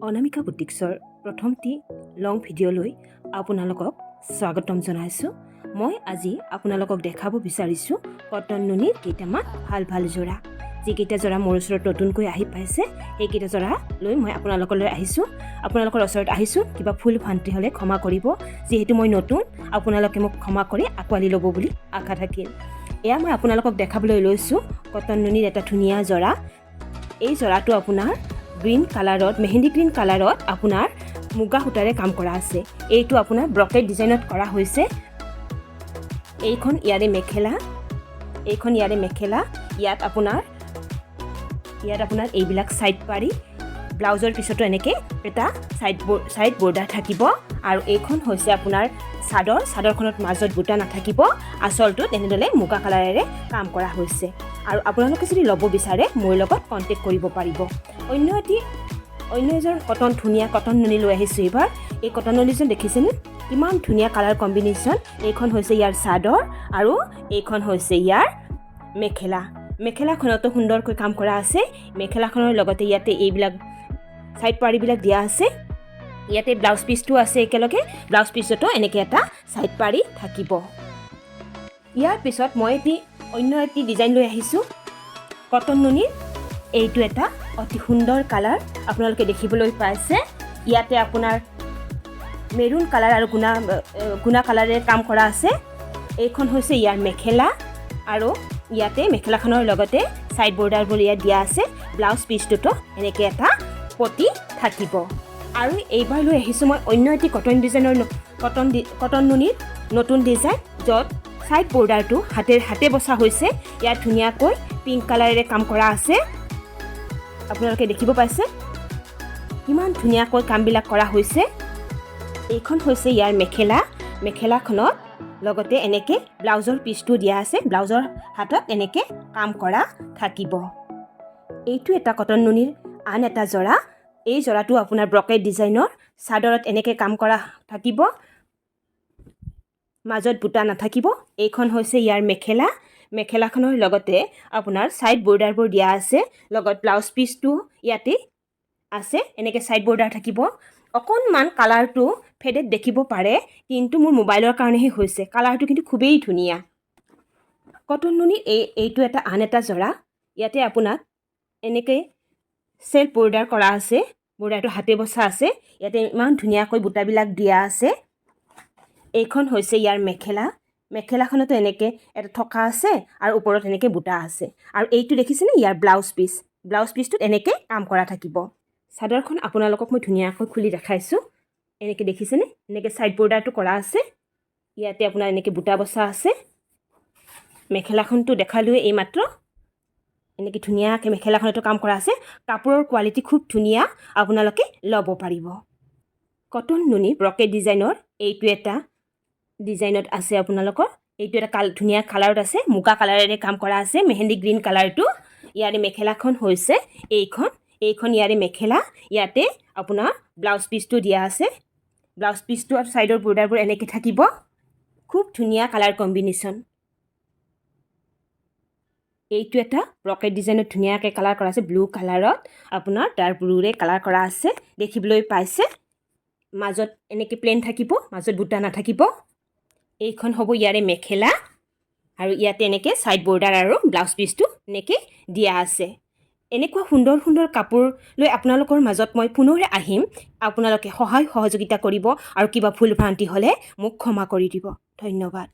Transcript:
অনামিকা বুটিক্সৰ প্ৰথমটি লং ভিডিঅ'লৈ আপোনালোকক স্বাগতম জনাইছোঁ। মই আজি আপোনালোকক দেখাব বিচাৰিছোঁ কটন নুনিৰ কেইটামান ভাল ভাল যোৰা। যিকেইটা যোৰা মোৰ ওচৰত নতুনকৈ আহি পাইছে, সেইকেইটা যোৰা লৈ মই আপোনালোকলৈ আহিছোঁ, আপোনালোকৰ ওচৰত আহিছোঁ। কিবা ভুল ভ্ৰান্তি হ'লে ক্ষমা কৰিব। যিহেতু মই নতুন, আপোনালোকে মোক ক্ষমা কৰি আঁকোৱালি ল'ব বুলি আশা থাকিল। এয়া মই আপোনালোকক দেখাবলৈ লৈছোঁ কটন নুনিৰ এটা ধুনীয়া যোৰা। এই যোৰাটো আপোনাৰ গ্ৰীণ কালাৰত, মেহেন্দি গ্ৰীণ কালাৰত আপোনাৰ মুগা সূতাৰে কাম কৰা আছে। এইটো আপোনাৰ ব্ৰকেট ডিজাইনত কৰা হৈছে। এইখন ইয়াৰে মেখেলা, এইখন ইয়াৰে মেখেলা। ইয়াত আপোনাৰ এইবিলাক ছাইড পাৰি, ব্লাউজৰ পিছতো এনেকৈ এটা ছাইড বৰ্ডাৰ থাকিব। আৰু এইখন হৈছে আপোনাৰ চাদৰ। চাদৰখনত মাজত বুটা নাথাকিব। আচলটোত এনেদৰে মুগা কালাৰেৰে কাম কৰা হৈছে। আৰু আপোনালোকে যদি ল'ব বিচাৰে, মোৰ লগত কণ্টেক্ট কৰিব পাৰিব। অন্য এযোৰ কটন, ধুনীয়া কটন নুনি লৈ আহিছোঁ এইবাৰ। এই কটন নুনিযোৰ দেখিছেনে? কিমান ধুনীয়া কালাৰ কম্বিনেশ্যন! এইখন হৈছে ইয়াৰ চাদৰ আৰু এইখন হৈছে ইয়াৰ মেখেলা। মেখেলাখনতো সুন্দৰকৈ কাম কৰা আছে। মেখেলাখনৰ লগতে ইয়াতে এইবিলাক ছাইড পাৰিবিলাক দিয়া আছে। ইয়াতে ব্লাউজ পিচটো আছে একেলগে। ব্লাউজ পিচতো এনেকৈ এটা ছাইড পাৰি থাকিব। ইয়াৰ পিছত মই অন্য এটি ডিজাইন লৈ আহিছোঁ কটন নুনিৰ। এইটো এটা অতি সুন্দৰ কালাৰ আপোনালোকে দেখিবলৈ পাইছে। ইয়াতে আপোনাৰ মেৰুণ কালাৰ আৰু গুণা কালাৰেৰে কাম কৰা আছে। এইখন হৈছে ইয়াৰ মেখেলা আৰু ইয়াতে মেখেলাখনৰ লগতে ছাইড বৰ্ডাৰবোৰ ইয়াত দিয়া আছে। ব্লাউজ পিচটোতো এনেকৈ এটা পতি থাকিব। আৰু এইবাৰ লৈ আহিছোঁ মই অন্য এটি কটন ডিজাইনৰ কটন নুনিৰ নতুন ডিজাইন, য'ত ছাইড বৰ্ডাৰটো হাতে বচা হৈছে। ইয়াত ধুনীয়াকৈ পিংক কালাৰেৰে কাম কৰা আছে। আপোনালোকে দেখিব পাইছে কিমান ধুনীয়াকৈ কামবিলাক কৰা হৈছে। এইখন হৈছে ইয়াৰ মেখেলা। মেখেলাখনত লগতে এনেকৈ ব্লাউজৰ পিচটো দিয়া আছে। ব্লাউজৰ হাতত এনেকৈ কাম কৰা থাকিব। এইটো এটা কটন নুনিৰ আন এটা যোৰা। এই যোৰাটো আপোনাৰ ব্ৰকেট ডিজাইনৰ। চাদৰত এনেকৈ কাম কৰা থাকিব, মাজত বুটা নাথাকিব। এইখন হৈছে ইয়াৰ মেখেলা। মেখেলাখনৰ লগতে আপোনাৰ ছাইড বৰ্ডাৰবোৰ দিয়া আছে। লগত ব্লাউজ পিচটো ইয়াতে আছে। এনেকৈ ছাইড বৰ্ডাৰ থাকিব। অকণমান কালাৰটো ফেডেড দেখিব পাৰে, কিন্তু মোৰ মোবাইলৰ কাৰণেহে হৈছে। কালাৰটো কিন্তু খুবেই ধুনীয়া। কটন নুনিৰ এইটো এটা আন এটা যোৰা। ইয়াতে আপোনাক এনেকৈ চেল্ফ বৰ্ডাৰ কৰা আছে। বৰ্ডাৰটো হাতে বচা আছে। ইয়াতে ইমান ধুনীয়াকৈ বুটাবিলাক দিয়া আছে। এইখন হৈছে ইয়াৰ মেখেলা। মেখেলাখনতো এনেকৈ এটা থকা আছে আৰু ওপৰত এনেকৈ বুটা আছে। আৰু এইটো দেখিছেনে? ইয়াৰ ব্লাউজ পিচ। ব্লাউজ পিচটোত এনেকৈ কাম কৰা থাকিব। চাদৰখন আপোনালোকক মই ধুনীয়াকৈ খুলি দেখাইছোঁ। এনেকৈ দেখিছেনে? এনেকৈ ছাইড বৰ্ডাৰটো কৰা আছে। ইয়াতে আপোনাৰ এনেকৈ বুটা বচা আছে। মেখেলাখনটো দেখালোৱে এইমাত্ৰ। এনেকৈ ধুনীয়াকৈ মেখেলাখনতো কাম কৰা আছে। কাপোৰৰ কোৱালিটি খুব ধুনীয়া, আপোনালোকে ল'ব পাৰিব। কটন নুনি ব্ৰকেট ডিজাইনৰ এইটো এটা ডিজাইনত আছে আপোনালোকৰ। এইটো এটা ধুনীয়া কালাৰত আছে। মুগা কালাৰেৰে কাম কৰা আছে, মেহেন্দি গ্ৰীণ কালাৰটো। ইয়াৰে মেখেলাখন হৈছে এইখন। এইখন ইয়াৰে মেখেলা। ইয়াতে আপোনাৰ ব্লাউজ পিচটো দিয়া আছে। ব্লাউজ পিচটো আৰু ছাইডৰ বৰ্ডাৰবোৰ এনেকৈ থাকিব। খুব ধুনীয়া কালাৰ কম্বিনেশ্যন। এইটো এটা ব্ৰকেট ডিজাইনত ধুনীয়াকৈ কালাৰ কৰা আছে। ব্লু কালাৰত আপোনাৰ ডাৰ্ক ব্লুৰে কালাৰ কৰা আছে, দেখিবলৈ পাইছে। মাজত এনেকৈ প্লেইন থাকিব, মাজত বুটা নাথাকিব। এইখন হ'ব ইয়াৰে মেখেলা আৰু ইয়াতে এনেকৈ ছাইড বৰ্ডাৰ আৰু ব্লাউজ পিচটো এনেকৈ দিয়া আছে। এনেকুৱা সুন্দৰ সুন্দৰ কাপোৰ লৈ আপোনালোকৰ মাজত মই পুনৰ আহিম। আপোনালোকে সহায় সহযোগিতা কৰিব আৰু কিবা ভুল ভ্ৰান্তি হ'লে মোক ক্ষমা কৰি দিব। ধন্যবাদ।